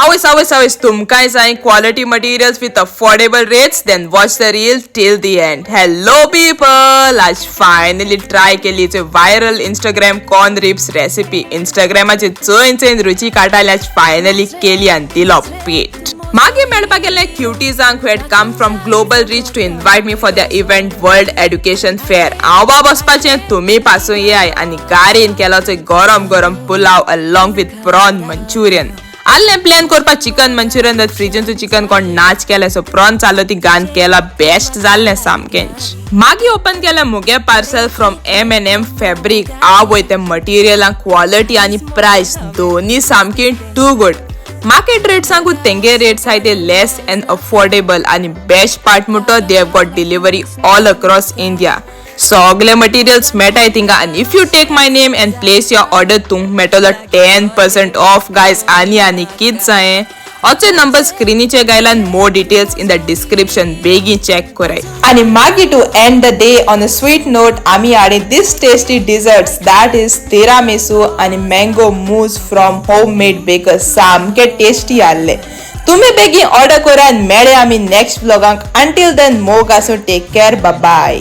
आवयस आवयस आवयस, तुमकांय जाय quality materials with affordable rates? Then watch the reel till the end. Hello people, आज फायनली ट्राय केली viral Instagram corn ribs recipe. इंस्टाग्रामाचे चोयन चोयन रुची काटाले, आज फायनली केली आनी दिलो पेट. मागीर मेळपाक गेले क्युटीजांक who had come from Global Reach to invite me for the event, World Education Fair. हांव बा बसपाचें, तुमी पासून येय. आनी गाडयेन केलो गरम गरम pulao along with prawn Manchurian. आल्लें प्लॅन करपाक चिकन मंचुरियन, फ्रिजीन चिकन कोण नाच केलें, सो प्रॉन चालू ती गान केला, बेस्ट जाल्लें सामकेंच. मागीर ओपन केलें मुगे parcel from M&M Fabric. आवय, ते मटेरियलां क्वॉलिटी आनी प्रायस दोनी सामकी टू गुड. मार्केट रेट सांगू, तेंगे रेट्स आहाय ते लेस अँड अफोर्डेबल. आनी बेस्ट पार्ट म्हणटा, they have got delivery all across India. सगळे मटेरियल्स मेळटाय थिंगा आनी if you take my name and place your order, तुमकां मेळटलो 10% ऑफ. गायज, आनी आनी कित जाय? अचे नंबर स्क्रिनीचे गायल्यान, more details in the description, बेगीन चेक कराय. आणि मागीर to end the day on a sweet note, आमी हाडे this tasty desserts, that is tiramisu आणि mango mousse from Home Made Baker. सामके टेस्टी आसले. तुम्ही बेगीन ऑर्डर करा आनी मेळ्ळे आमी नेक्स्ट व्लॉगांक. अंटील then, मोग आसूं, टेक केअर, बाय.